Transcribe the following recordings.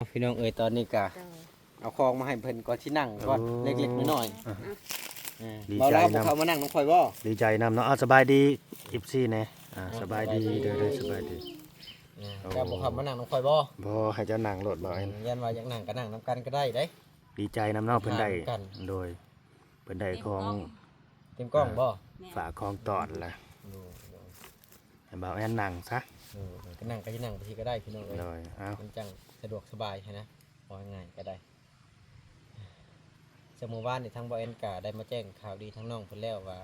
ພີ່ນ້ອງເອີຍ ຕອນນີ້ກະ ໂດຍ ເອົາຂອງມາໃຫ້ເພິ່ນກ່ອນ ຊິນັ່ງກ່ອນ ໂອ້ ເລັກໆນ້ອຍໆ ອ່ະ ເອີ ດີໃຈນຳ ບໍ່ລາວບໍ່ເຂົ້າມານັ່ງນຳຂ້ອຍບໍ່? ດີໃຈນຳເນາະ ເອົາ ສະບາຍດີ ເອັຟຊີ ແດ່ ອ່າ ອ່າ ສະບາຍດີ ສະບາຍດີ ເດີ ເດີ ສະບາຍດີ ອ່າ ໂອ້ ເຈົ້າບໍ່ເຂົ້າມານັ່ງນຳຂ້ອຍບໍ່? ບໍ່ ໃຫ້ເຈົ້ານັ່ງໂລດ ບໍ່ ອືມ ຢ້ານວ່າຢາກນັ່ງກໍນັ່ງນຳກັນກໍໄດ້ເດ້ ດີໃຈນຳເນາະ ເພິ່ນໄດ້ ໄດ້ທານນຳກັນ ໂດຍ ເພິ່ນໄດ້ຂອງ ເຕັມກ້ອງ ເຕັມກ້ອງບໍ່? ອ່າ ແມ່ນ ຝາກຂອງຕ້ອນລະ ໂດຍ ໂດຍ ໃຫ້ບ່າວແອນນັ່ງຊະ ເອີ ກໍນັ່ງ ກໍຊິນັ່ງໄປຊິກໍໄດ້ພີ່ນ້ອງເອີຍ ໂດຍ ເອົາ ມັນຈັ່ງສະດວກສະບາຍຫັ້ນນະ ເວົ້າງ່າຍໆກໍໄດ້ ເຊິ່ງມື້ວານນີ້ທາງບ່າວແອນກໍໄດ້ມາແຈ້ງຂ່າວດີທາງນ້ອງເພິ່ນແລ້ວວ່າ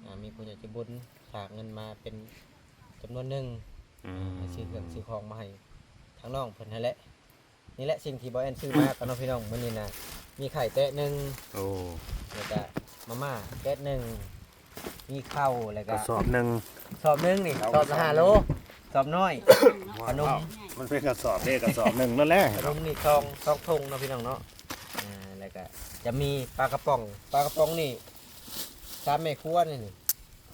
ອ່າ ມີຜູ້ໃຫຍ່ໃຈບຸນຝາກເງິນມາເປັນຈຳນວນໜຶ່ງ ອືມ ໃຫ້ຊື້ເຄື່ອງຊື້ຂອງມາໃຫ້ທາງນ້ອງເພິ່ນຫັ້ນແຫຼະ ນີ້ແຫຼະສິ່ງທີ່ບ່າວແອນຊື້ມາກັນເນາະພີ່ນ້ອງ ມື້ນີ້ນະ ມີໄຂ່ແຕະໜຶ່ງ ໂອ້ ແລ້ວກະມາມ່າແຕະໜຶ່ງ ມີເຂົ້າ ແລ້ວກະ ກະສອບໜຶ່ງ ສອບໜຶ່ງນີ້ ເຂົ້າ ສອບລະຫ້າໂລ ສອບນ້ອຍ ຂະໜົມ ມັນເປັນກະສອບເດ້ ກະສອບໜຶ່ງນັ້ນແຫຼະ ຂະໜົມນີ້ສອງ ສອງຖົງເນາະພີ່ນ້ອງເນາະ ອ່າ ແລ້ວກະຈະມີປາກະປ໋ອງ ປາກະປ໋ອງນີ້ ສາມແມ່ຄົວນີ້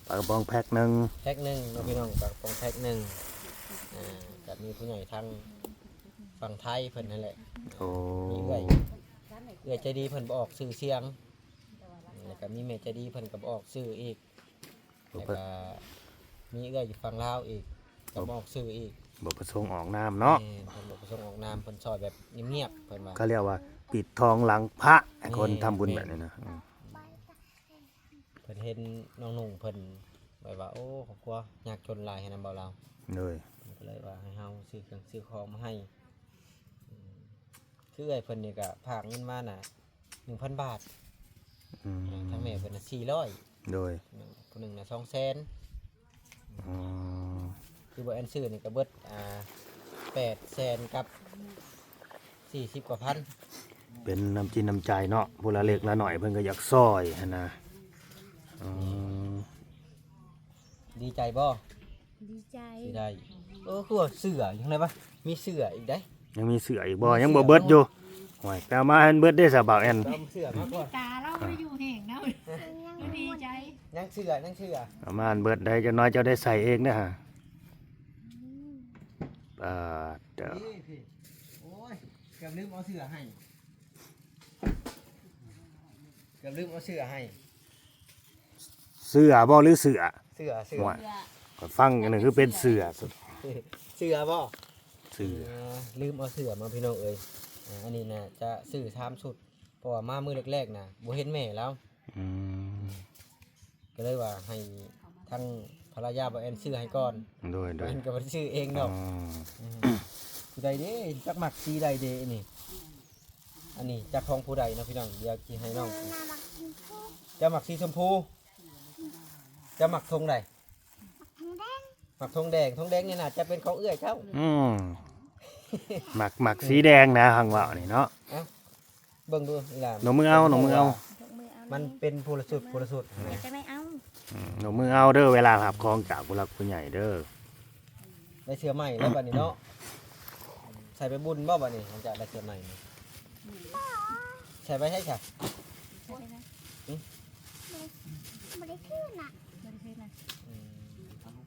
ປາກະປ໋ອງແພັກໜຶ່ງ ແພັກໜຶ່ງເນາະພີ່ນ້ອງ ປາກະປ໋ອງແພັກໜຶ່ງ ອ່າ ກະມີຜູ້ໃຫຍ່ທາງຝັ່ງໄທເພິ່ນຫັ້ນແຫຼະ ໂອ້ ມີເອື້ອຍ ເອື້ອຍໃຈດີເພິ່ນບໍ່ອອກຊື່ສຽງ ແລ້ວກະມີແມ່ໃຈດີເພິ່ນກໍບໍ່ອອກຊື່ອີກ ແລ້ວກະມີເອື້ອຍຢູ່ຝັ່ງລາວອີກ ກໍບໍ່ອອກຊື່ອີກ ບໍ່ປະສົງອອກນາມເນາະ ແມ່ນ ເພິ່ນບໍ່ປະສົງອອກນາມ ເພິ່ນຊ່ອຍແບບງຽບໆ ເພິ່ນວ່າ ເຂົາຮຽກວ່າປິດທອງຫຼັງພະ ໃຫ້ຄົນທຳບຸນແບບນີ້ນະ ອືມ ເພິ່ນເຫັນນ້ອງນຸ່ງເພິ່ນແບບວ່າ ໂອ້ ຄອບຄົວຍາກຈົນຫຼາຍຫັ້ນນະ ເວົ້າລາວ ໂດຍ ເພິ່ນກໍເລີຍວ່າໃຫ້ເຮົາຊື້ເຄື່ອງຊື້ຂອງມາໃຫ້ ອືມ ຄືເອື້ອຍເພິ່ນນີ້ກໍຝາກເງິນມານະ ໜຶ່ງພັນບາດ ອືມ ອ່າ ທາງແມ່ເພິ່ນນະສີ່ຮ້ອຍ ໂດຍ ຜູ້ໜຶ່ງນະສອງແສນ ອໍ ຄືບໍ່ແອນຊື່ນີ້ກໍເບິດ ອ່າ ແປດແສນກັບສີ່ສິບກວ່າພັນ ເປັນນ້ຳຈິດນ້ຳໃຈເນາະ ຜູ້ລະເລັກລະໜ້ອຍເພິ່ນກໍຢາກຊ່ອຍຫັ້ນນະ ອືມ ດີໃຈບໍ່? ດີໃຈ ຊິໄດ້ ເອີ ຄືວ່າເສື້ອຢູ່ທາງໃດວະ? ມີເສື້ອອີກເດ້ ຍັງມີເສື້ອອີກບໍ່? ຍັງບໍ່ເບິດຢູ່ ໂອ້ຍ ໄປເອົາມາໃຫ້ມັນເບິດເດ້ສາວບ່າວແອນ ເອົາເສື້ອມາກ່ອນ ກາລາວບໍ່ໄດ້ຢູ່ແຮງນະ ດີໃຈ ຍັງເສື້ອ ຍັງເສື້ອ ເອົາມາໃຫ້ມັນເບິດໄດ້ ຈັກໜ້ອຍເຈົ້າໄດ້ໃສ່ເອງເດີຫາ ປາດເດີ ນີ້ພີ່ ໂອ້ຍ ເກືອບລືມເອົາເສື້ອໃຫ້ ເກືອບລືມເອົາເສື້ອໃຫ້ ເສື້ອບໍ່ ຫຼືເສື້ອ? ເສື້ອ ເສື້ອ ໂອ້ຍ ຂ້ອຍຟັງອັນນັ້ນຄືເປັນເສື້ອ ເສື້ອບໍ່? ເສື້ອ ເອີ ລືມເອົາເສື້ອມາພີ່ນ້ອງເອີຍ ອ່າ ອັນນີ້ນະຈະຊື້ສາມຊຸດ ເພາະວ່າມາມື້ແລກໆນະ ບໍ່ເຫັນແມ່ລາວ ອືມ ກໍເລີຍວ່າໃຫ້ທາງພັນລະຍາບ່າວແອນຊື້ໃຫ້ກ່ອນ ໂດຍ ໂດຍ ບ່າວແອນກໍບໍ່ໄດ້ຊື້ເອງດອກ ອໍ ອືມ ຜູ້ໃດເດ້ ຈັກມັກສີໃດເດ້ນີ້ ອັນນີ້ຈັກຂອງຜູ້ໃດເນາະພີ່ນ້ອງ ດຽວຊິໃຫ້ນ້ອງ ເຈົ້າມັກສີຊົມພູ ເຈົ້າມັກຖົງໃດ? ມັກຖົງແດງ ຖົງແດງນີ້ໜ້າຈະເປັນຂອງເອື້ອຍເຈົ້າ ອືມ ມັກ ມັກສີແດງນະ ຮັງເວົ້ານີ້ເນາະ ເອົ້າ ເບິ່ງດູອີຫຼາ ນົບມືເອົາ ນົບມືເອົາ ມັນເປັນຜູ້ລະຊຸດ ຜູ້ລະຊຸດ ຢາກໄດ້ເອົາ ອືມ ນົບມືເອົາເດີ ເວລາຮັບຂອງຈາກຜູ້ຫຼັກຜູ້ໃຫຍ່ເດີ ໄດ້ເສື້ອໃໝ່ແລ້ວບັດນີ້ເນາະ ໃສ່ໄປບຸນບໍ່ບັດນີ້ ຫຼັງຈາກໄດ້ເສື້ອໃໝ່ນີ້ ໃສ່ໄປໃສຊະ? ບໍ່ໄດ້ ບໍ່ໄດ້ຄືນນະ ບໍ່ໄດ້ຄືນນະ ອືມ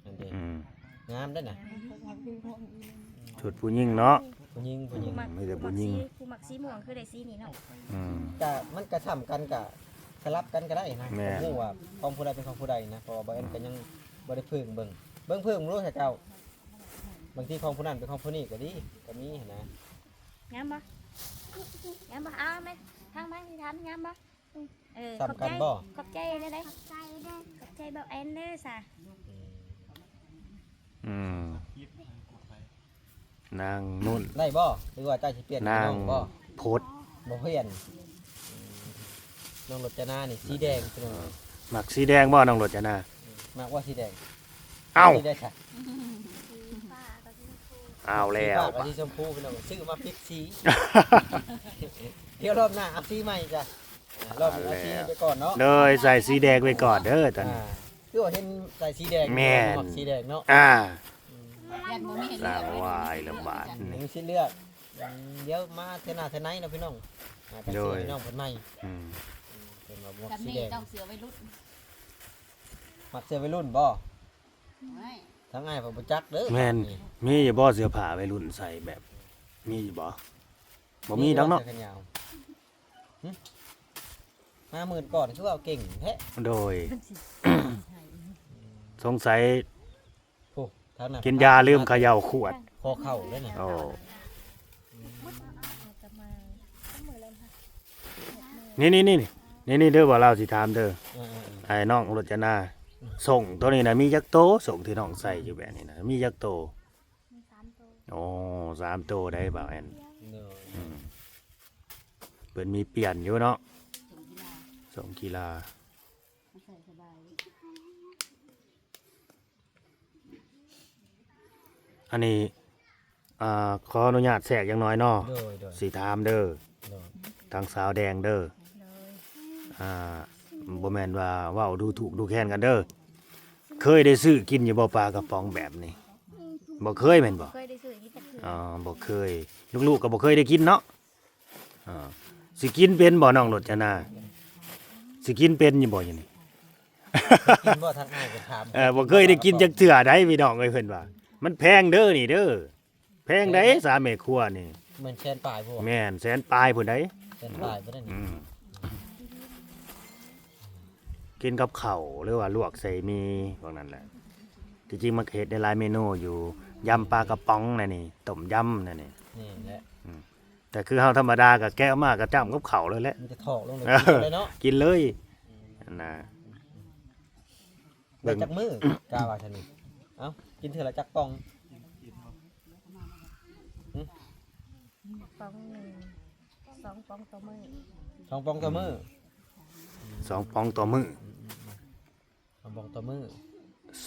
ນັ້ນເດ້ ອືມ ງາມເດ້ນະ ຊຸດຜູ້ຍິງເນາະ ຜູ້ຍິງ ຜູ້ຍິງ ອືມ ມີແຕ່ຜູ້ຍິງ ຜູ້ມັກສີ ຜູ້ມັກສີມ່ວງຄືໄດ້ສີນີ້ເນາະ ອືມ ກະ ມັນກະຊ້ຳກັນ ກະສະຫຼັບກັນກໍໄດ້ນະ ແມ່ນ ບໍ່ຮູ້ວ່າຂອງຜູ້ໃດເປັນຂອງຜູ້ໃດນະ ເພາະວ່າບ່າວແອນກໍຍັງບໍ່ໄດ້ເພິ່ງເບິ່ງ ເບິ່ງເພິ່ງບໍ່ຮູ້ຊະເຈົ້າ ບາງທີຂອງຜູ້ນັ້ນເປັນຂອງຜູ້ນີ້ກໍດີ ກໍມີຫັ້ນນະ ງາມບໍ່? ງາມບໍ່? ເອົາແມ່ ທາງມາຊິຖາມ ງາມບໍ່? ເອີ ຊ້ຳກັນບໍ່? ຂອບໃຈ ຂອບໃຈເດີ ຂອບໃຈເດີ ຂອບໃຈບ່າວແອນເດີຊະ ອືມ ອືມ ນາງນຸ່ນ ໄດ້ບໍ່? ຫຼືວ່າເຈົ້າຊິປ່ຽນໃຫ້ນ້ອງບໍ່? ນາງພົດ ບໍ່ປ່ຽນ ອືມ ນ້ອງລົດຈະນານີ້ສີແດງ ພີ່ນ້ອງ ມັກສີແດງບໍ່ນ້ອງລົດຈະນາ? ອືມ ມັກບໍ່ສີແດງ? ເອົ້າ ສີໄດ້ຊະ? ເອົາແລ້ວ ສີຟ້າກັບສີຊົມພູ ພີ່ນ້ອງ ຊື້ມາຜິດສີ ດຽວລອບໜ້າເອົາສີໃໝ່ຈ້ະ ອ່າ ລອບນີ້ເອົາສີນີ້ໄປກ່ອນເນາະ ໂດຍ ໃສ່ສີແດງໄປກ່ອນເດີຕອນນີ້ ອ່າ ຄືວ່າເຫັນໃສ່ສີແດງ ແມ່ນ ມັກສີແດງເນາະ ອ່າ ອືມ ຢ້ານບໍ່ມີໃຫ້ເລືອກ ສ້າງວາຍລະບາດນີ້ ມີສິດເລືອກ ອືມ ດຽວມາເທື່ອໜ້າເທື່ອໃນເນາະພີ່ນ້ອງ ອ່າ ກໍ ໂດຍ ຊື້ໃຫ້ນ້ອງເພິ່ນໃໝ່ ອືມ ອືມ ເພິ່ນວ່າມັກສີແດງ ແບບນີ້ຕ້ອງເສື້ອໄວລຸ້ນ ມັກເສື້ອໄວລຸ້ນບໍ່? ໂອ້ຍ ທາງອ້າຍເພິ່ນບໍ່ຈັກເດີ. ແມ່ນ. ມີຢູ່ບໍ່ເສື້ອຜ້າໄວລຸ້ນໃສ່ແບບ ມີຢູ່ບໍ່? ບໍ່ມີດອກເນາະ. ເສື້ອແຂນຍາວ. ຫຶ? ມາມື້ກ່ອນຄືເວົ້າເກັ່ງແທ້. ໂດຍ. ສົງໄສ ໂອ້ ທາງນັ້ນ ກິນຢາລືມເຂົາເຍົາຂວດ ຄໍເຂົ້າເລີຍນະ. ໂອ້ ນີ້ໆໆ ນີ້ໆ ເດີ ວ່າລາວຊິຖາມເດີ. ເອີໆໆ ໄອ້ນ້ອງລົດຈະນາ ສົ້ງໂຕນີ້ນະ ມີຈັກໂຕ? ສົ້ງທີ່ນ້ອງໃສ່ຢູ່ແບບນີ້ນະ ມີຈັກໂຕ? ມີສາມໂຕ. ໂອ້ ສາມໂຕໄດ໋ ບ່າວແອນ. ໂດຍ. ອືມ ເພິ່ນມີປ່ຽນຢູ່ເນາະ ສົ້ງກິລາ ສົ້ງກິລາ ມັນໃສ່ສະບາຍ. ອັນນີ້ ອ່າ ຂໍອະນຸຍາດແຊກຢ່າງໜ້ອຍເນາະ. ໂດຍໆ. ຊິຖາມເດີ ໂດຍ ທາງສາວແດງເດີ. ໂດຍ. ອ່າ ບໍ່ແມ່ນວ່າເວົ້າດູຖູກດູແຄນກັນເດີ. ເຄີຍໄດ້ຊື້ກິນຢູ່ບໍ່ ປາກະປ໋ອງແບບນີ້? ບໍ່ເຄີຍແມ່ນບໍ່? ບໍ່ເຄີຍໄດ້ຊື້ກິນຈັກເທື່ອ. ອໍ ບໍ່ເຄີຍ. ລູກໆກໍບໍ່ເຄີຍໄດ້ກິນເນາະ. ອ່າ ຊິກິນເປັນບໍ່ນ້ອງລົດຈະນາ? ຊິກິນເປັນຢູ່ບໍ່ຢູ່ນີ້? ກິນບໍ່ ທາງອ້າຍກໍຖາມ. ເອີ ບໍ່ເຄີຍໄດ້ກິນຈັກເທື່ອໃດ໋ ພີ່ນ້ອງເອີຍ. ເພິ່ນວ່າມັນແພງເດີນີ້ເດີ ແພງໃດ໋ ສາມແມ່ຄົວນີ້. ແມ່ນແສນປາຍພຸ້ນ. ແມ່ນແສນປາຍພຸ້ນໃດ໋. ແສນປາຍພຸ້ນ. ອືມ ກິນກັບເຂົ້າ ຫຼືວ່າລວກໃສ່ໝີ່ພວກນັ້ນແຫຼະ. ທີ່ຈິງມັນກໍເຮັດໄດ້ຫຼາຍເມນູຢູ່ ຢຳປາກະປ໋ອງແນວນີ້ ຕົ້ມຢຳແນວນີ້. ນີ້ແຫຼະ. ອືມ ແຕ່ຄືເຮົາທຳມະດາກໍແກະອອກມາກໍຈ້ຳກັບເຂົ້າເລີຍແຫຼະ. ມີແຕ່ຖອກລົງເລີຍ ເອີ ກິນເລີຍ ຫັ້ນນະ. ໄດ້ຈັກມື້ ກະວ່າຊັ້ນນີ້? ເອົ້າ ກິນເທື່ອລະຈັກປ່ອງ? ຫຶ? ປ່ອງໜຶ່ງ ສອງປ່ອງຕໍ່ມື້. ສອງປ່ອງຕໍ່ມື້. ສອງປ່ອງຕໍ່ມື້. ສອງປ່ອງຕໍ່ມື້.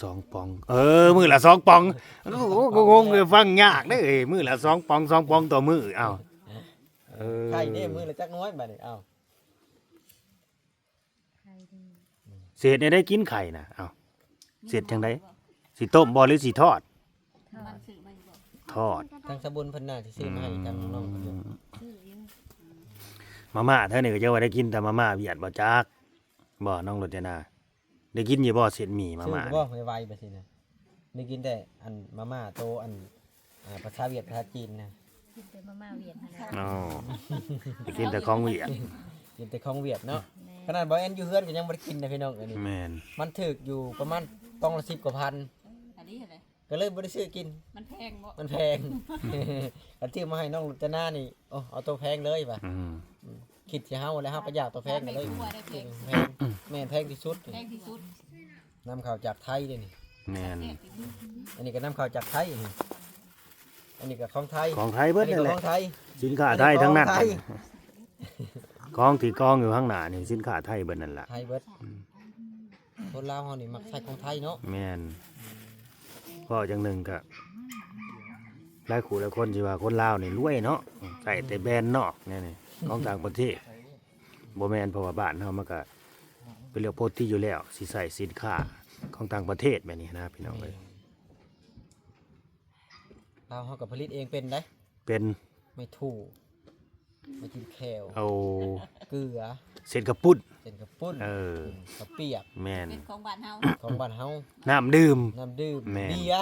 ສອງປ່ອງ ເອີ ມື້ລະສອງປ່ອງ. ໂອ້ ກໍງົງເລີຍ ຟັງຍາກເດ້. ມື້ລະສອງປ່ອງ ສອງປ່ອງຕໍ່ມື້. ເອົ້າ ເອີ ໄຂ່ເດ້ ມື້ລະຈັກໜ່ວຍບາດນີ້? ເອົ້າ ໄຂ່ເດ້. ຊິເຮັດແນວໃດກິນໄຂ່ນະ? ເອົ້າ ຊິເຮັດຈັ່ງໃດ? ຊິຕົ້ມບໍ່ ຫຼືຊິທອດ? ທອດ. ທອດ. ທາງສະບຸນເພິ່ນໜ້າຊິຊື້ມາໃຫ້ທາງນ້ອງເພິ່ນຢູ່. ອືມ ມາມ່າແຖວນີ້ກໍຈະວ່າໄດ້ກິນແຕ່ມາມ່າຫວຽດບໍ່ຈັກ ບໍ່ ນ້ອງລົດຈະນາ? ໄດ້ກິນຢູ່ບໍ່ເສັ້ນໝີ່ມາມ່າ? ຊື້ບໍ່ ໄວໆ ແບບນີ້ນະ. ໄດ້ກິນແຕ່ອັນມາມ່າໂຕອັນ ອ່າ ພາສາຫວຽດ ພາສາຈີນນະ. ກິນແຕ່ມາມ່າຫວຽດຫັ້ນແຫຼະ. ອໍ ໄດ້ກິນແຕ່ຂອງຫວຽດ. ກິນແຕ່ຂອງຫວຽດເນາະ. ແມ່ນ. ຂະໜາດບ່າວແອນຢູ່ເຮືອນກໍຍັງບໍ່ໄດ້ກິນນະ ພີ່ນ້ອງເອີຍ. ແມ່ນ. ມັນຖືກຢູ່ປະມານກ່ອງລະສິບກວ່າພັນ. ອັນນີ້ຫັ້ນແຫຼະ. ກໍເລີຍບໍ່ໄດ້ຊື້ກິນ. ມັນແພງບໍ່? ມັນແພງ. ຄັນຊື້ມາໃຫ້ນ້ອງລົດຈະນານີ້ ໂອ້ ເອົາໂຕແພງເລີຍວ່າ. ອືມ ອືມ ຄິດຊິເຮົາແລ້ວ ເຮົາກໍຢາກໂຕແພງກໍເລີຍ. ແພງ ແມ່ນ ແພງທີ່ສຸດ. ແພງທີ່ສຸດ. ນຳເຂົ້າຈາກໄທເດ້ນີ້. ແມ່ນ. ອັນນີ້ກໍນຳເຂົ້າຈາກໄທ. ອັນນີ້ກໍຂອງໄທ. ຂອງໄທເບິດນັ້ນແຫຼະ. ຂອງໄທ. ສິນຄ້າໄທທັງນັ້ນ. ຂອງທີ່ກອງຢູ່ຂ້າງໜ້ານີ້ສິນຄ້າໄທເບິດນັ້ນລະ. ໄທເບິດ. ອືມ ຄົນລາວເຮົານີ້ມັກໃຊ້ຂອງໄທເນາະ. ແມ່ນ. ເວົ້າຢ່າງໜຶ່ງກະ ຫຼາຍຄູ່ຫຼາຍຄົນຊິວ່າຄົນລາວນີ້ລວຍເນາະ ໃຊ້ແຕ່ແບຣນນອກແນວນີ້ ຂອງຕ່າງປະເທດ. ບໍ່ແມ່ນ ເພາະວ່າບ້ານເຮົາມັນກະເປັນເລື່ອງປົກກະຕິຢູ່ແລ້ວ ຊິໃຊ້ສິນຄ້າຂອງຕ່າງປະເທດແບບນີ້ນະ ພີ່ນ້ອງເອີຍ. ລາວເຮົາກໍຜະລິດເອງເປັນໄດ໋. ເປັນ. ໄມ້ຖູ່ ໄມ້ຖິ້ມແຂ້ວ. ໂອ້ ເກືອ ເສັ້ນເຂົ້າປຸ້ນ. ເສັ້ນເຂົ້າປຸ້ນ. ເອີ ເຂົ້າປຽກ. ແມ່ນ. ເປັນຂອງບ້ານເຮົາ. ຂອງບ້ານເຮົາ. ນ້ຳດື່ມ. ນ້ຳດື່ມ. ແມ່ນ. ເບຍ.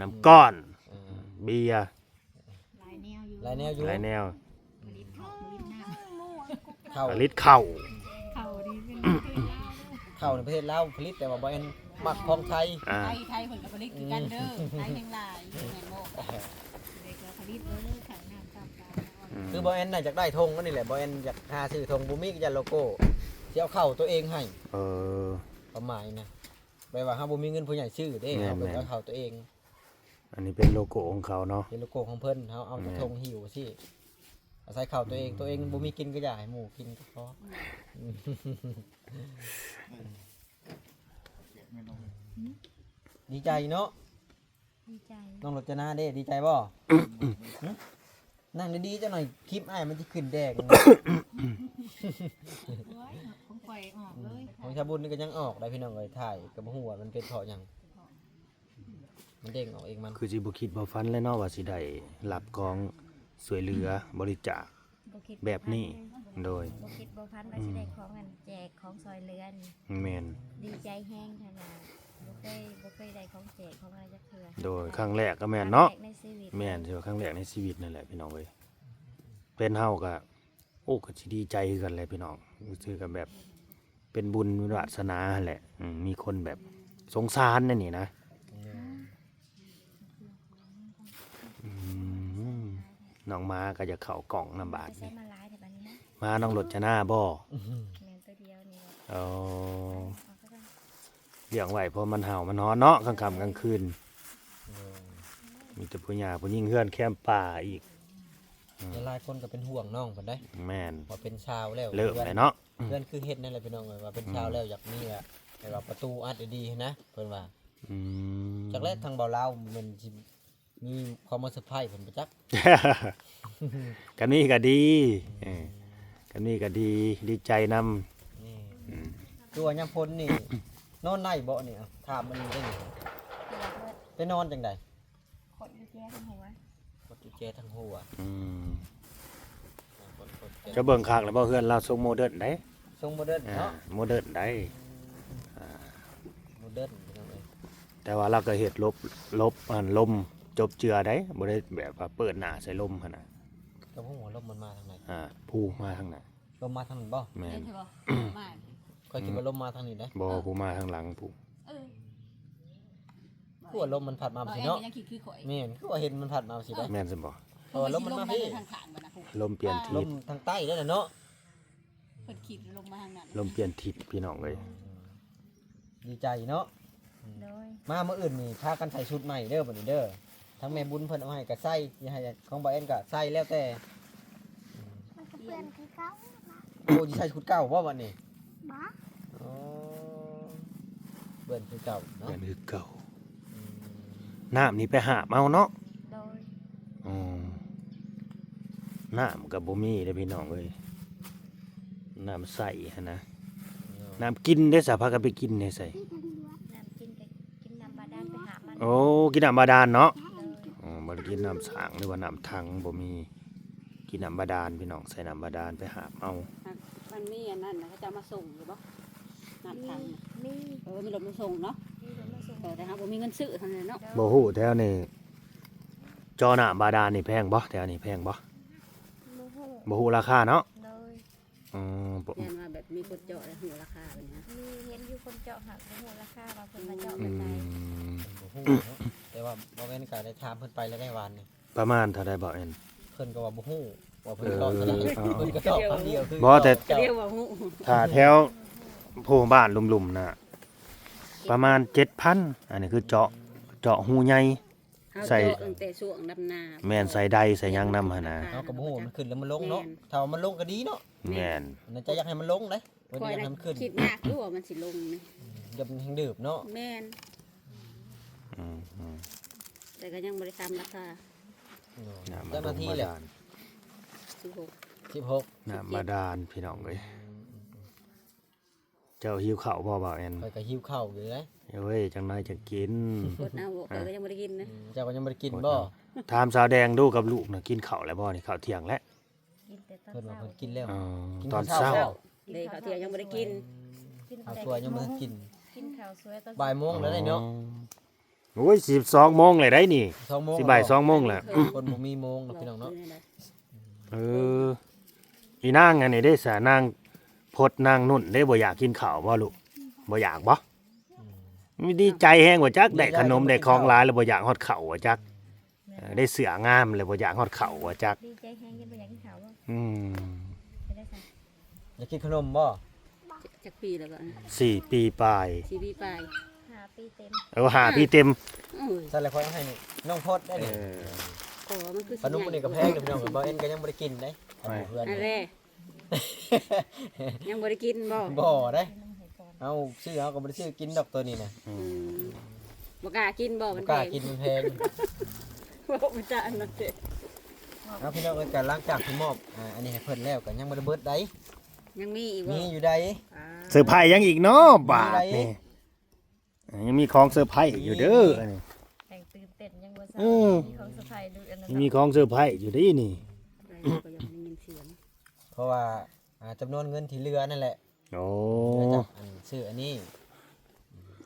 ນ້ຳກ້ອນ. ເອີ ເບຍ. ຫຼາຍແນວຢູ່. ຫຼາຍແນວຢູ່. ຫຼາຍແນວ. ຜະລິດເຂົ້າ ຜະລິດນ້ຳ ເຂົ້າ ຜະລິດເຂົ້າ. ເຂົ້ານີ້ເປັນປະເທດລາວເດີ. ເຂົ້າໃນປະເທດລາວຜະລິດ ແຕ່ວ່າບໍ່ແມ່ນໝາກຂອງໄທ. ອ່າ ໄທ ໄທເພິ່ນກໍຜະລິດຄືກັນເດີ. ອືມ ໄທແຮງຫຼາຍ ແມ່ນບໍ່? ເດັກກໍຜະລິດເດີ ຂາຍນ້ຳຕາມຕາດ. ອືມ ຄືບໍ່ແມ່ນນະ ຢາກໄດ້ຖົງອັນນີ້ແຫຼະ ບໍ່ແມ່ນຢາກຫາຊື້ຖົງ ບໍ່ມີກໍຢ້ານໂລໂກ້ ຊິເອົາເຂົ້າຕົວເອງໃຫ້. ເອີ ຄວາມໝາຍນະ ແບບວ່າເຮົາບໍ່ມີເງິນຜູ້ໃຫຍ່ຊື້ເດ້. ແມ່ນໆ ເຮົາກໍເອົາເຂົ້າຕົວເອງ. ອັນນີ້ເປັນໂລໂກ້ຂອງເຂົາເນາະ. ເປັນໂລໂກ້ຂອງເພິ່ນ. ເຮົາເອົາ ແມ່ນ ແຕ່ຖົງຫິ້ວຊີ້ ອາໄສເຂົ້າຕົວເອງ. ອືມ ຕົວເອງບໍ່ມີກິນກໍຢ່າໃຫ້ໝູ່ກິນກໍພໍ. ອືມ ດີໃຈເນາະ. ດີໃຈ. ນ້ອງລົດຈະນາເດ້ ດີໃຈບໍ່? ຫຶ? ນັ່ງດີໆ ຈັກໜ້ອຍ ຄລິບອ້າຍມັນຊິຂຶ້ນແດງ. ໂອ້ຍ ຂອງຂ້ອຍອອກເລີຍ. ຂອງຊາບຸນນີ້ກໍຍັງອອກໄດ້ ພີ່ນ້ອງເອີຍ. ຖ່າຍກໍບໍ່ຮູ້ວ່າມັນເປັນເພາະຫຍັງ ມັນເດ້ງອອກເອງມັນ. ຄືຊິບໍ່ຄິດບໍ່ຝັນເລີຍເນາະ ວ່າຊິໄດ້ຮັບຂອງຊ່ວຍເຫຼືອ ອືມ ບໍລິຈາກ ບໍ່ຄິດ ແບບນີ້ ບໍ່ຝັນເລີຍ. ໂດຍ ບໍ່ຄິດບໍ່ຝັນວ່າ ອືມ ຊິໄດ້ຂອງອັນແຈກ ຂອງຊ່ອຍເຫຼືອນີ້. ແມ່ນ. ດີໃຈແຮງຂະໜາດ ບໍ່ ເຄີຍ ບໍ່ເຄີຍໄດ້ຂອງແຈກຂອງອາໄລຈັກເທື່ອ. ໂດຍ ຄັ້ງແລກກໍແມ່ນເນາະ. ຄັ້ງແລກໃນຊີວິດ. ແມ່ນ ຖືວ່າຄັ້ງແລກໃນຊີວິດນັ້ນແຫຼະ ພີ່ນ້ອງເອີຍ. ເປັນເຮົາກໍ ໂອ້ ກໍຊິດີໃຈຄືກັນແຫຼະພີ່ນ້ອງ. ຄືກັນແບບເປັນບຸນເປັນວາສະໜາຫັ້ນແຫຼະ. ອືມ ມີຄົນແບບສົງສານແນວນີ້ນະ. ອືມ ນ້ອງໝາກໍຢາກເຂົ້າກ້ອງນຳບາດນີ້. ມານ້ອງລົດຈະໜາບໍ່? ແມ່ນ ໂຕດຽວນີ້ແຫຼະ. ອໍ ລ້ຽງໄວ້ເພາະມັນເຫົ່າມັນຮ້ອນເນາະ ກາງຄ່ຳກາງຄືນ. ໂດຍ ມີແຕ່ຜູ້ຍ່າຜູ້ຍິງ ເຮືອນແຄມປ່າອີກ. ອືມ ຫຼາຍໆຄົນກໍເປັນຫ່ວງນ້ອງເພິ່ນໄດ໋. ແມ່ນ ວ່າເປັນຊາວແລ້ວ ເລີ່ມແລ້ວເນາະ. ເຮືອນຄືເຮັດນັ້ນແຫຼະພີ່ນ້ອງເອີຍ ວ່າເປັນຊາວແລ້ວ ອືມ ຢາກມີແບບ ແບບວ່າປະຕູອັດດີໆຫັ້ນນະ ເພິ່ນວ່າ. ອືມ ຈັກແລ້ວທາງບ່າວລາວມັນຊິມີຄວາມມາເຊີໄພເພິ່ນບໍ່ຈັກ. ຄັນມີກໍດີ. ເອີ ຄັນມີກໍດີ ດີໃຈນຳ. ນີ້ ອືມ ຄືວ່າຍາມຝົນນີ້ ນອນໄດ້ບໍ່ນີ້? ຖາມມັນໄດ້ນີ້ ໄປນອນຈັ່ງໃດ? ຂົດຢູ່ແຈທັງຫົວ. ຂົດຢູ່ແຈທັງຫົວ. ອືມ ເຈົ້າເບິ່ງຄັກແລ້ວບໍ່? ເຮືອນລາວຊົງໂມເດີນໃດ໋. ຊົງໂມເດີນເນາະ. ອ່າ ໂມເດີນໃດ໋. ອ່າ ໂມເດີນພີ່ນ້ອງເອີຍ. ແຕ່ວ່າລາວກໍເຮັດຫຼົບ ຫຼົບ ອັນ ລົມຈົບເຈື່ອໃດ໋ ບໍ່ໄດ້ແບບວ່າເປີດໜ້າໃສ່ລົມຫັ້ນນະ. ກໍບໍ່ຮູ້ວ່າລົມມັນມາທາງໃດ. ອ່າ ພູມາທາງໜ້າ. ລົມມາທາງນັ້ນບໍ່? ແມ່ນ. ມາ ຂ້ອຍຄິດວ່າລົມມາທາງນີ້ເດ້. ບໍ່ ພູມາທາງຫຼັງພຸ້ນ. ເອີ ຄືວ່າລົມມັນພັດມາຊີ້ເນາະ. ຍັງຄິດຄືຂ້ອຍ. ແມ່ນ ຄືວ່າເຫັນມັນພັດມາຊີ້ເດ້. ເອີ ແມ່ນຊັ້ນບໍ່? ເພາະວ່າລົມມັນມາພີ້. ລົມປ່ຽນທິດ. ລົມທາງໃຕ້ເດ້ນະເນາະ. ເພິ່ນຄິດລົມມາທາງນັ້ນ. ລົມປ່ຽນທິດພີ່ນ້ອງເອີຍ. ອືມ ດີໃຈເນາະ. ໂດຍ ມາມື້ອື່ນນີ້ພາກັນໃສ່ຊຸດໃໝ່ເດີ ບັດນີ້ເດີ. ທັງແມ່ບຸນເພິ່ນເອົາໃຫ້ກໍໃສ່ ຊິໃຫ້ຂອງບ່າວແອນກໍໃສ່ ແລ້ວແຕ່. ມັນກໍເປື້ອນຄືເກົ່າ. ໂອ້ ຊິໃສ່ຊຸດເກົ່າບໍ່ບັດນີ້? ບໍ່. ອໍ ເປື້ອນຄືເກົ່າເນາະ. ເປື້ອນຄືເກົ່າ. ອືມ ນ້ຳນີ້ໄປຫາບເອົາເນາະ. ໂດຍ. ອໍ ນ້ຳກໍບໍ່ມີເດ້ພີ່ນ້ອງເອີຍ. ນ້ຳໃສຫັ້ນນະ. ໂດຍ. ນ້ຳກິນເດ້ສະ ພາກັນໄປກິນໃນໃສ? ນ້ຳກິນກໍກິນນ້ຳບາດານໄປຫາບມາ. ໂອ້ ກິນນ້ຳບາດານເນາະ. ໂດຍ. ອໍ ບໍ່ໄດ້ກິນນ້ຳສ້າງ ຫຼືວ່ານ້ຳຖັງ ບໍ່ມີ. ກິນນ້ຳບາດານພີ່ນ້ອງ ໃສ່ນ້ຳບາດານໄປຫາບເອົາ. ມັນມີອັນນັ້ນນະ ເຂົາເຈົ້າມາສົ່ງຢູ່ບໍ່? ນ້ຳຖັງ. ມີ ມີ. ເອີ ມີລົດມາສົ່ງເນາະ. ມີລົດມາສົ່ງ. ເອີ ແຕ່ເຮົາບໍ່ມີເງິນຊື້ເທົ່ານັ້ນເນາະ. ໂດຍ. ບໍ່ຮູ້ແຖວນີ້ ເຈາະນ້ຳບາດານນີ້ແພງບໍ່? ແຖວນີ້ແພງບໍ່? ບໍ່ຮູ້. ບໍ່ຮູ້ລາຄາເນາະ. ໂດຍ. ອໍ ບໍ່ ຢ້ານວ່າແບບມີຄົນເຈາະແລ້ວຮູ້ລາຄາແບບນີ້ນະ. ມີ ເຫັນຢູ່ຄົນເຈາະ ຫາກບໍ່ຮູ້ລາຄາວ່າເພິ່ນມາເຈາະແບບໃດ. ອືມ ບໍ່ຮູ້ເນາະ. ແຕ່ວ່າບໍ່ແມ່ນ ກໍໄດ້ຖາມເພິ່ນໄປແລ້ວໃດຫວານນີ້. ປະມານເທົ່າໃດບໍ່ແອນ? ເພິ່ນກໍວ່າບໍ່ຮູ້ວ່າເພິ່ນເຈາະເທົ່າໃດ. ເອີ ເພິ່ນກໍຕອບຄຳດຽວຄື ບໍ່ ແຕ່ ດຽວວ່າຮູ້. ຖ້າແຖວຜູ້ບ້ານລຸ່ມໆນະ ປະມານເຈັດພັນ. ອັນນີ້ຄືເຈາະ ເຈາະຮູໃຫຍ່. ເຮົາ ໃສ່ ເຈາະຕັ້ງແຕ່ຊ່ວງດຳນາ. ແມ່ນ ໃສ່ໄດໃສ່ຫຍັງນຳຫັ້ນນະ. ເຮົາກໍບໍ່ຮູ້ວ່າມັນຂຶ້ນຫຼືມັນລົງເນາະ. ແມ່ນ. ຖ້າວ່າມັນລົງກໍດີເນາະ. ແມ່ນ. ມັນຈະຢາກໃຫ້ມັນລົງເດ້ ບໍ່ໄດ້ຢາກໃຫ້ມັນຂຶ້ນ. ຄິດຍາກຢູ່ວ່າມັນຊິລົງນີ້. ອືມ ຢ່າມັນແຮງເດີບເນາະ. ແມ່ນ. ອືມໆ ແຕ່ກໍຍັງບໍ່ໄດ້ຖາມລາຄາ. ໂດຍ. ນ້ຳ ຈັກນາທີແລ້ວ? ສິບຫົກ. ສິບຫົກ. ນ້ຳບາດານພີ່ນ້ອງເອີຍ. ອືມໆໆ ເຈົ້າຫິວເຂົ້າບໍ່ ບ່າວແອນ? ຂ້ອຍກໍຫິວເຂົ້າຢູ່ເດ້. ເອີຍ ຈັກໜ້ອຍຈັ່ງກິນ. ອົດເອົາ ຂ້ອຍກໍຍັງບໍ່ໄດ້ກິນນະ. ອືມ ເຈົ້າກໍຍັງບໍ່ໄດ້ກິນບໍ່? ຖາມສາວແດງດູ ກັບລູກນະ ກິນເຂົ້າແລ້ວບໍ່ນີ້? ເຂົ້າທ່ຽງແລ້ວ. ກິນແຕ່ຕອນເຊົ້າ. ເພິ່ນວ່າເພິ່ນກິນແລ້ວ. ອໍ ກິນຕອນເຊົ້າ. ເດ້ ເຂົ້າທ່ຽງຍັງບໍ່ໄດ້ກິນ. ອືມ ເຂົ້າສວຍຍັງບໍ່ທັນກິນ. ກິນເຂົ້າສວຍຕອນ ບ່າຍໂມງແລ້ວເນາະ. ອໍ ໂອ້ຍ ສິບສອງໂມງແລ້ວໄດ໋ນີ້. ສອງໂມງ ຊິບ່າຍສອງໂມງແລ້ວ. ເພິ່ນບໍ່ມີໂມງເນາະ ພີ່ນ້ອງເນາະ. ເອີ ອີນາງອັນນີ້ເດ້ສະ ນາງພົດ ນາງນຸ່ນເດ້ ບໍ່ຢາກກິນເຂົ້າບໍ່ລູກ? ບໍ່ຢາກບໍ່? ອືມ ມີດີໃຈແຮງວ່າຈັກ ດີໃຈ ໄດ້ຂະໜົມ ໄດ້ຂອງຫຼາຍແລ້ວ ບໍ່ຢາກຮອດເຂົ້າວ່າຈັກ. ເອີ ໄດ້ເສື້ອງາມແລ້ວ ບໍ່ຢາກຮອດເຂົ້າວ່າຈັກ. ດີໃຈແຮງ ຍັງບໍ່ຢາກກິນເຂົ້າບໍ່? ອືມ ເຮັດໄດ້ຊະ. ຢາກກິນຂະໜົມບໍ່? ຈັກປີແລ້ວກໍ ສີ່ປີປາຍ. ສີ່ປີປາຍ. ຫ້າປີເຕັມ. ເອີ ຫ້າປີເຕັມ. ໂອ້ຍ ຊັ້ນແຫຼະ ຂ້ອຍເອົາໃຫ້ນ້ອງພົດໄດ້ນີ້. ເອີ ກໍມັນຄື ຂະໜົມນີ້ກໍແພງເດ້ພີ່ນ້ອງ. ບ່າວແອນກໍຍັງບໍ່ໄດ້ກິນເດ້ ຂະໜົມເພື່ອນ. ອັນແລ ຍັງບໍ່ໄດ້ກິນບໍ່? ບໍ່ເດ້. ເຮົາຊື້ ເຮົາກໍບໍ່ໄດ້ຊື້ກິນດອກໂຕນີ້ນະ. ອືມ ອືມ ບໍ່ກ້າກິນບໍ່? ມັນ ບໍ່ກ້າກິນ ມັນແພງ. ເວົ້າໄປຕາມນັ້ນເດ້. ເອົາ ພີ່ນ້ອງເອີຍ ກໍຫຼັງຈາກທີ່ມອບ ອ່າ ອັນນີ້ໃຫ້ເພິ່ນແລ້ວ ກໍຍັງບໍ່ໄດ້ເບິດໃດ໋. ຍັງມີອີກບໍ່? ມີຢູ່ໃດ໋. ອ່າ ເຊີໄພຍັງອີກເນາະ ບາດນີ້. ຍັງມີຂອງເຊີໄພຢູ່ເດີ ອັນນີ້. ແຮງຕື່ນເຕັ້ນຍັງບໍ່ເຊົາ. ອືມ ມີຂອງເຊີໄພຢູ່ອັນນັ້ນ. ມີຂອງເຊີໄພຢູ່ເດ້ນີ້. ໄດ້ ກໍຍັງໄດ້ຍິນສຽງ. ເພາະວ່າ ອ່າ ຈຳນວນເງິນທີ່ເຫຼືອນັ້ນແຫຼະ. ໂອ້ ເຫຼືອຈາກອັນຊື້ອັນນີ້.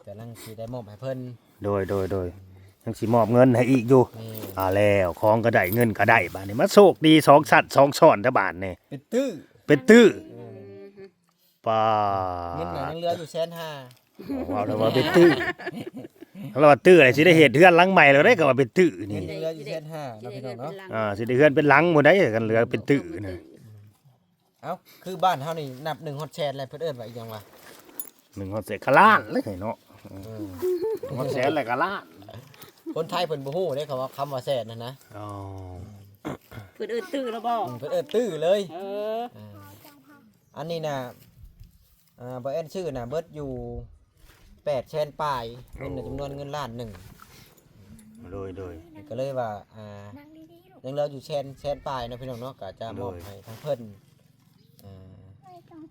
ກຳລັງຊິໄດ້ມອບໃຫ້ເພິ່ນ ໂດຍ ໂດຍ ໂດຍ ຍັງຊິມອບເງິນໃຫ້ອີກຢູ່ ແມ່ນ ອ່າ ແລ້ວ ຂອງກໍໄດ້ ເງິນກໍໄດ້ ບາດນີ້ມາໂຊກດີສອງຊັ້ນສອງຊ້ອນແທ້ບາດນີ້ ເປັນຕື້ ເປັນຕື້ ເອີ ປາດ ເງິນນະຍັງເຫຼືອຢູ່ແສນຫ້າ ເວົ້າແລ້ວວ່າເປັນຕື້ ລາວວ່າຕື້ແລ້ວ ຊິໄດ້ເຮັດເຮືອນຫຼັງໃໝ່ແລ້ວເດ້ ກໍວ່າເປັນຕື້ນີ້ ເງິນຍັງເຫຼືອຢູ່ແສນຫ້າເນາະ ພີ່ນ້ອງເນາະ ອ່າ ຊິໄດ້ເຮືອນເປັນຫຼັງພຸ້ນໃດ໋ ຄັນເຫຼືອເປັນຕື້ນະ ເອົ້າ ຄືບ້ານເຮົານີ້ນັບໜຶ່ງຮອດແສນແລ້ວ ເພິ່ນເອີ້ນວ່າອີ່ຫຍັງວະ? ໜຶ່ງຮອດແສນ ກະລ້ານເລີຍເນາະ ເອີ ຮອດແສນແລ້ວກະລ້ານ ຄົນໄທເພິ່ນບໍ່ຮູ້ເດ້ ຄຳວ່າ ຄຳວ່າແສນຫັ້ນນະ ອໍ ເພິ່ນເອີ້ນຕື້ແລ້ວບໍ່? ເພິ່ນເອີ້ນຕື້ເລີຍ ເອີ ອັນນີ້ນະ ອ່າ ບໍ່ແອນຊື້ນະເບິດຢູ່ແປດແສນປາຍ ເປັນຈຳນວນເງິນລ້ານໜຶ່ງ ໂດຍ ໂດຍ ກໍເລີຍວ່າ ອ່າ ຍັງເຫຼືອຢູ່ແສນ ແສນປາຍເນາະ ພີ່ນ້ອງເນາະ ກໍຈະມອບໃຫ້ທາງເພິ່ນ ອ່າ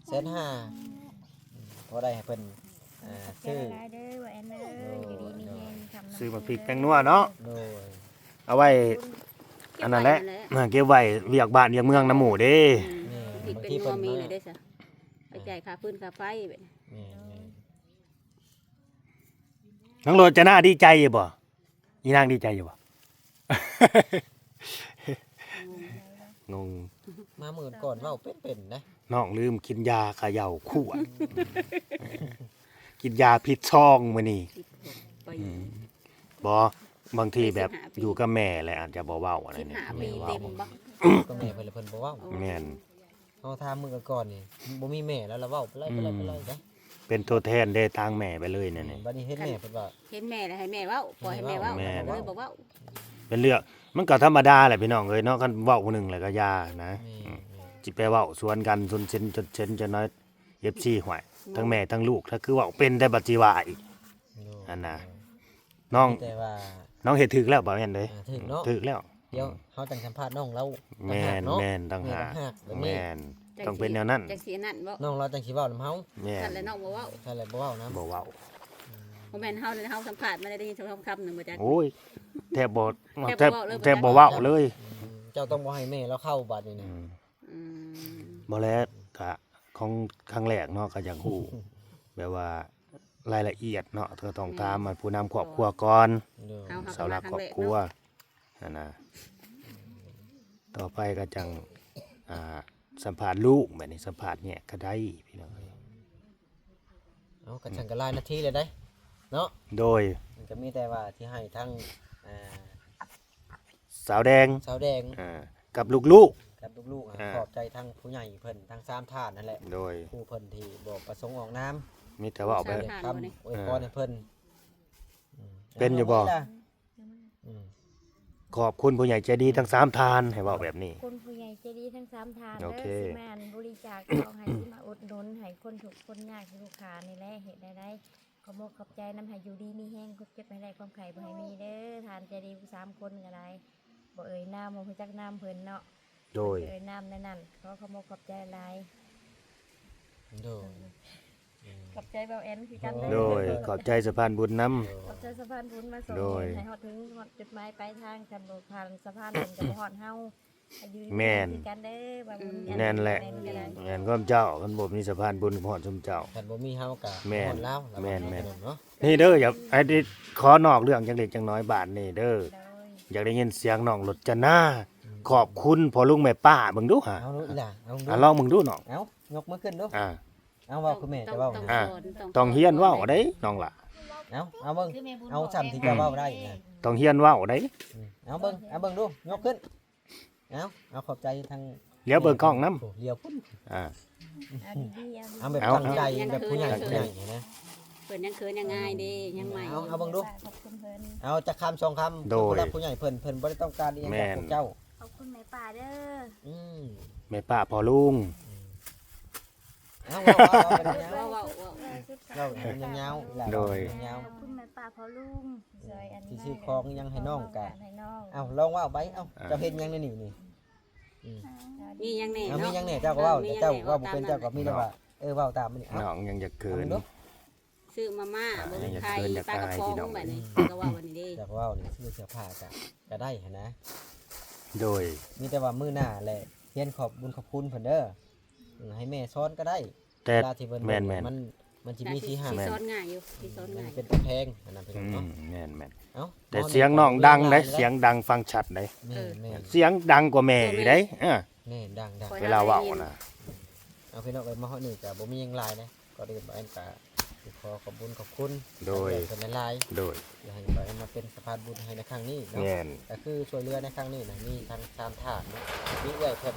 ແສນຫ້າ ພໍໄດ້ໃຫ້ເພິ່ນ ອ່າ ຊື້ ຊື້ໝາກພິກແປ້ງນົວເນາະ ໂດຍ ເອົາໄວ້ອັນນັ້ນແຫຼະ ເກັບໄວ້ວຽກບ້ານວຽກເມືອງນຳໝູ່ເດ້ ແມ່ນ ບາງທີເພິ່ນມາ ໄປຈ່າຍຄ່າຟືນຄ່າໄຟ ແມ່ນໆ ນາງໂລຈະນາດີໃຈຢູ່ບໍ່? ອີນາງດີໃຈຢູ່ບໍ່? ງົງ ມາມື້ກ່ອນເວົ້າເປັນໆ ນະ ນ້ອງລືມກິນຢາຂະເຍົາຂວດ ກິນຢາຜິດຊອງມື້ນີ້ ອືມ ບໍ່ ບາງທີແບບຢູ່ກັບແມ່ແລ້ວອາດຈະບໍ່ເວົ້າອັນນັ້ນ ສິບຫ້າປີເຕັມບໍ່? ຢູ່ກັບແມ່ເພິ່ນແລ້ວເພິ່ນບໍ່ເວົ້າ ແມ່ນ ເຮົາຖາມມື້ກ່ອນໆ ນີ້ ບໍ່ມີແມ່ແລ້ວລະເວົ້າໄປເລີຍ ອືມ ໄປເລີຍ ໄປເລີຍ ເປັນຕົວແທນເດ້ ທາງແມ່ໄປເລີຍແນວນີ້ ບັດນີ້ເຫັນແມ່ເພິ່ນວ່າ ເຫັນແມ່ແລ້ວໃຫ້ແມ່ເວົ້າ ປ່ອຍໃຫ້ແມ່ເວົ້າ ແມ່ນ ເລີຍບໍ່ເວົ້າ ເປັນເລື່ອງ ມັນກໍທຳມະດາແຫຼະພີ່ນ້ອງເອີຍເນາະ ຄັນເວົ້າຜູ້ໜຶ່ງແລ້ວກໍຢ່ານະ ແມ່ນ ອືມ ແມ່ນ ຊິໄປເວົ້າສວນກັນຊົນເຊັນຊົນເຊັນຈັກໜ້ອຍ ເອັຟຊີ ຫ້ວຍ ທັງແມ່ທັງລູກ ຖ້າຄືເວົ້າເປັນໄດ້ບັດຊິວ່າອີກ ໂດຍ ຫັ້ນນະ ໂດຍ ນ້ອງ ແຕ່ວ່າ ນ້ອງເຮັດຖືກແລ້ວ ບໍ່ແມ່ນເດ້ ອ່າ ຖືກເນາະ ຖືກແລ້ວ ດຽວເຮົາຈັ່ງສຳພາດນ້ອງລາວ ແມ່ນ ຕ່າງຫາກເນາະ ແມ່ນ ຕ່າງຫາກ ແມ່ນ ແມ່ນ ຕ້ອງເປັນແນວນັ້ນ ຈັ່ງຊິອັນນັ້ນບໍ່ ນ້ອງລາວຈັ່ງຊິເວົ້ານຳເຮົາ ແມ່ນ ຊັ້ນແຫຼະນ້ອງບໍ່ເວົ້າ ຊັ້ນແຫຼະບໍ່ເວົ້ານຳ ບໍ່ເວົ້າ ບໍ່ແມ່ນເຮົາ ເຮົາສຳພາດມາໄດ້ຍິນສອງສາມຄຳໜຶ່ງບໍ່ຈັກ ໂອ້ຍ ແທບບໍ່ ແທບບໍ່ເວົ້າເລີຍ ແທບບໍ່ເວົ້າເລີຍ ອືມ ເຈົ້າຕ້ອງບໍ່ໃຫ້ແມ່ລາວເຂົ້າບາດນີ້ນະ ອືມ ອືມ ບໍ່ແລ້ວກະຂອງຄັ້ງແລກເນາະ ກໍຢາກຮູ້ ແບບວ່າ ລາຍລະອຽດເນາະ ກໍຕ້ອງ ແມ່ນ ຖາມ ອາ ຜູ້ນຳຄອບຄົວກ່ອນ ໂດຍ ເຮົາ ເຮົາ ເສົາຫຼັກຄອບຄົວ ກໍມາຄັ້ງແລກເນາະ ຫັ້ນນະ ຕໍ່ໄປກໍຈັ່ງ ອ່າ ສຳພາດລູກ ແບບນີ້ ສຳພາດແຍກກໍໄດ້ພີ່ນ້ອງເອີຍ ເອົາ ກໍຈັ່ງກໍຫຼາຍນາທີແລ້ວເດ້ເນາະ ໂດຍ ມັນກໍມີແຕ່ວ່າທີ່ໃຫ້ທາງ ອ່າ ສາວແດງ ສາວແດງ ອ່າ ກັບລູກໆ ກັບລູກໆ ອ່າ ຂອບໃຈທາງຜູ້ໃຫຍ່ເພິ່ນທັງສາມທ່ານນັ້ນແຫຼະ ໂດຍ ຜູ້ເພິ່ນທີ່ບໍ່ປະສົງອອກນາມ ມີແຕ່ເວົ້າໄປ ສາມທ່ານ ຄຳ ບໍ່ນີ້ ອວຍພອນໃຫ້ເພິ່ນ ອ່າ ອືມ ເປັນຢູ່ບໍ່? ອືມ ຂອບຄຸນຜູ້ໃຫຍ່ໃຈດີທັງສາມທ່ານ ໃຫ້ເວົ້າແບບນີ້ ຂອບຄຸນຜູ້ໃຫຍ່ໃຈດີທັງສາມທ່ານ ໂອເຄ ເດີ ຊິແມ່ນບໍລິຈາກ ຂໍໃຫ້ຊິມາອຸດໜູນໃຫ້ຄົນທຸກຄົນຍາກ ລູກຄ້ານີ້ແຫຼະ ເຮັດໄດ້ ຂອບອົກຂອບໃຈນຳ ໃຫ້ຢູ່ດີມີແຮງ ຄວາມເຈັບໃຫ້ໄດ້ ຄວາມໄຂ້ບໍ່ໃຫ້ມີເດີ ທ່ານໃຈດີທັງສາມຄົນກໍໄດ້ ບໍ່ເອີ່ຍນາມ ບໍ່ຮູ້ຈັກນາມເພິ່ນເນາະ ໂດຍ ເອີ່ຍນາມໃນນັ້ນ ຂໍຂອບອົກຂອບໃຈຫຼາຍ ໂດຍ ຂອບໃຈບ່າວແອນຄືກັນເດີ ໂດຍ ຂອບໃຈສະພານບຸນນຳ ຂອບໃຈສະພານບຸນມາສົ່ງ ໂດຍ ໃຫ້ຮອດເຖິງ ຮອດຈຸດໝາຍປາຍທາງ ຄັນບໍ່ຜ່ານສະພານເພິ່ນກໍບໍ່ຮອດເຮົາ ແມ່ນ ແມ່ນແຫຼະ ແມ່ນກໍໄດ້ ແມ່ນຄວາມເຈົ້າ ຄັນບໍ່ມີສະພານບຸນຮອດຊຸມເຈົ້າ ຄັນບໍ່ມີເຮົາກໍ ແມ່ນ ຮອດລາວ ແມ່ນໆ ເນາະ ນີ້ເດີ ຢາກໃຫ້ໄດ້ຂໍນອກເລື່ອງຈັກເລັກຈັກນ້ອຍບາດນີ້ເດີ ໂດຍ ຢາກໄດ້ຍິນສຽງນ້ອງລົດຈະນາ ອືມ ຂອບຄຸນພໍ່ລຸງແມ່ປ້າເບິ່ງດູຫາ ເອົາລູກອີ່ຫຼ້າ ເອົາເບິ່ງດູ ອ່າ ລອງເບິ່ງດູນ້ອງ ເອົາ ຍົກມືຂຶ້ນດູ ອ່າ ເອົາ ເວົ້າຄືແມ່ຈະເວົ້າ ຕ້ອງ ອ່າ ສອນ ຕ້ອງຮຽນເວົ້າເດ້ນ້ອງຫຼ້າ ເອົາ ເອົາເບິ່ງ ເອົາຊ່ຳທີ່ຈະເວົ້າໄດ້ນະ ຕ້ອງຮຽນເວົ້າເດ້ ອືມ ເອົາເບິ່ງ ເອົາເບິ່ງດູ ຍົກຂຶ້ນ ເອົາ ເອົາຂອບໃຈທາງ ຫຼຽວເບິ່ງກ້ອງນຳ ໂອ້ ຫຼຽວພຸ້ນ ອ່າ ເອົາດີໆ ເອົາດີໆ ເອົາແບບຕັ້ງໃຈ ເອົາ ແບບຜູ້ໃຫຍ່ ເອົາ ຜູ້ໃຫຍ່ນະ ເພິ່ນຍັງເຂີນຍັງອາຍເດ້ ຍັງໃໝ່ ເອົາ ເອົາເບິ່ງດູ ຂອບຄຸນເພິ່ນ ເອົາຈັກຄຳສອງຄຳ ໂດຍ ສຳລັບຜູ້ໃຫຍ່ເພິ່ນ ເພິ່ນບໍ່ໄດ້ຕ້ອງການອີ່ຫຍັງຈາກ ແມ່ນ ພວກເຈົ້າ ຂອບຄຸນແມ່ປ້າເດີ ອືມ ແມ່ປ້າພໍ່ລຸງ ອືມ ເອົາ ເວົ້າ ເວົ້າ ເວົ້າ ເວົ້າ ເວົ້າຍາວໆ ຂອບຄຸນແມ່ປ້າພໍ່ລຸງ ທີ່ຊື້ຂອງຫຍັງໃຫ້ນ້ອງກະ ເອົາ ລອງເວົ້າໄປ ເອົາ ອ່າ ເຈົ້າເຮັດຫຍັງໃນນີ້ນີ້ ອືມ ມີຫຍັງແດ່ ເອົາ ເນາະ ມີຫຍັງແດ່ ເຈົ້າກໍເວົ້າ ເອີ ມີຫຍັງແດ່ ເຈົ້າເວົ້າບໍ່ເປັນ ເຈົ້າກໍມີແຕ່ວ່າ ເອີ ເວົ້າຕາມນີ້ ເອົາ ນ້ອງຍັງຢາກເຂີນ ເອົາເບິ່ງດູ ຊື້ມາມ່າ ອ່າ ເບິ່ງໄຂ່ ປາກະປ໋ອງ ບາດນີ້ ເຈົ້າກໍເວົ້າອັນນີ້ເດ້ ຢາກເວົ້ານີ້ ຊື້ເສື້ອຜ້າກະ ກະໄດ້ຫັ້ນນະ ໂດຍ ມີແຕ່ວ່າມື້ໜ້າແຫຼະ ຮຽນຂອບບຸນຂອບຄຸນເພິ່ນເດີ ອືມ ໃຫ້ແມ່ສອນກໍໄດ້ ແຕ່ເວລາທີ່ເພິ່ນ ແມ່ນໆ ມັນ ມັນຊິ ກໍ ມີ ຊິ ຊິຫ້າງ ຊິ ແມ່ນ ສອນງ່າຍຢູ່ ຊິສອນ ມັນ ງ່າຍ ເປັນກຳແພງ ອັນນັ້ນເປັນ ອືມ ເນາະ ແມ່ນໆ ເອົ້າ ແຕ່ ໝໍ ສຽງນ້ອງດັງເດ້ ເປັນຫຼາຍ ສຽງດັງຟັງຊັດເດ້ ແມ່ນໆ ສຽງດັງກວ່າແມ່ອີກເດ້ ເອີ ແມ່ນ ດັງໆ ເວລາເວົ້ານະ ເອົາ ພີ່ນ້ອງເອີຍ ມາຮອດນີ້ກໍບໍ່ມີຫຍັງຫຼາຍເດ້ ກ່ອນອື່ນບ່າວແອນກໍຂໍຂອບບຸນຂອບຄຸນ ໂດຍ ເພິ່ນຫຼາຍໆ ໂດຍ ທີ່ໃຫ້ບ່າວແອນມາເປັນສະພານບຸນໃຫ້ໃນຄັ້ງນີ້ເນາະ ແມ່ນ ກໍຄືຊ່ວຍເຫຼືອໃນຄັ້ງນີ້ນະ ມີທັງສາມທ່ານເນາະ ມີເອື້ອຍເພິ່ນ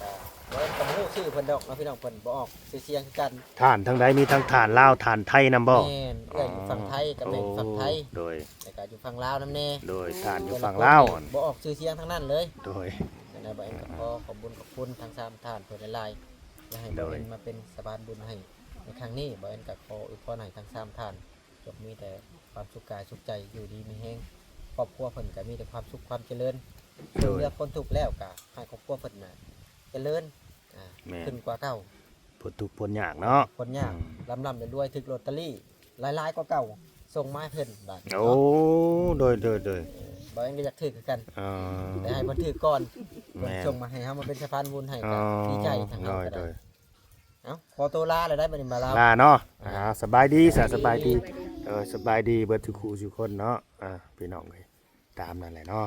ກໍບໍ່ ກໍບໍ່ຮູ້ຊື່ເພິ່ນດອກເນາະ ພີ່ນ້ອງ ເພິ່ນບໍ່ອອກຊື່ສຽງຄືກັນ ທ່ານທາງໃດ ມີທັງທ່ານລາວ ທ່ານໄທນຳບໍ່? ແມ່ນ ເອື້ອຍຢູ່ຝັ່ງໄທກັບແມ່ຢູ່ຝັ່ງໄທ ໂດຍ ແລ້ວກໍຢູ່ຝັ່ງລາວນຳແດ່ ໂດຍ ທ່ານຢູ່ຝັ່ງລາວ ແຕ່ລະຄົນນີ້ບໍ່ອອກຊື່ສຽງທັງນັ້ນເລີຍ ໂດຍ ຈັ່ງໃດບ່າວແອນກໍຂໍຂອບບຸນຂອບຄຸນທັງສາມທ່ານເພິ່ນຫຼາຍໆ ທີ່ໃຫ້ ໂດຍ ບ່າວແອນມາເປັນສະພານບຸນໃຫ້ໃນຄັ້ງນີ້ ບ່າວແອນກໍຂໍອວຍພອນໃຫ້ທັງສາມທ່ານ ຈົ່ງມີແຕ່ຄວາມສຸກກາຍສຸກໃຈ ຢູ່ດີມີແຮງ ຄອບຄົວເພິ່ນກໍມີແຕ່ຄວາມສຸກຄວາມຈະເລີນ ໂດຍ ຊ່ວຍເຫຼືອຄົນທຸກແລ້ວກໍໃຫ້ຄອບຄົວເພິ່ນນະຈະເລີນ ອ່າ ແມ່ນ ຂຶ້ນກວ່າເກົ່າ ພົ້ນທຸກພົ້ນຍາກເນາະ ພົ້ນຍາກ ອືມ ລ່ຳໆລວຍໆ ຖືກລອດເຕີຣີຫຼາຍໆກວ່າເກົ່າ ສົ່ງມາໃຫ້ເພິ່ນບາດນີ້ ໂອ້ ເນາະ ໂດຍໆໆ ເອີ ບ່າວແອນກໍຢາກຖືກຄືກັນ ອໍ ແຕ່ໃຫ້ເພິ່ນຖືກກ່ອນ ແມ່ນ ເພິ່ນສົ່ງມາໃຫ້ເຮົາມາເປັນສະພານບຸນໃຫ້ ອໍ ກໍດີໃຈທາງເຮົາກໍໄດ້ ໂດຍໆ ເອົ້າ ຂໍໂຕລາແລ້ວໄດ໋ ບັດນີ້ມາລາວ ລາເນາະ ອ່າ ສະບາຍດີຊະ ສະບາຍດີ ສະບາຍດີ ເອີ ສະບາຍດີເບິດທຸກຄູ່ສູ່ຄົນເນາະ ອ່າ ພີ່ນ້ອງເອີຍ ຕາມນັ້ນແຫຼະເນາະ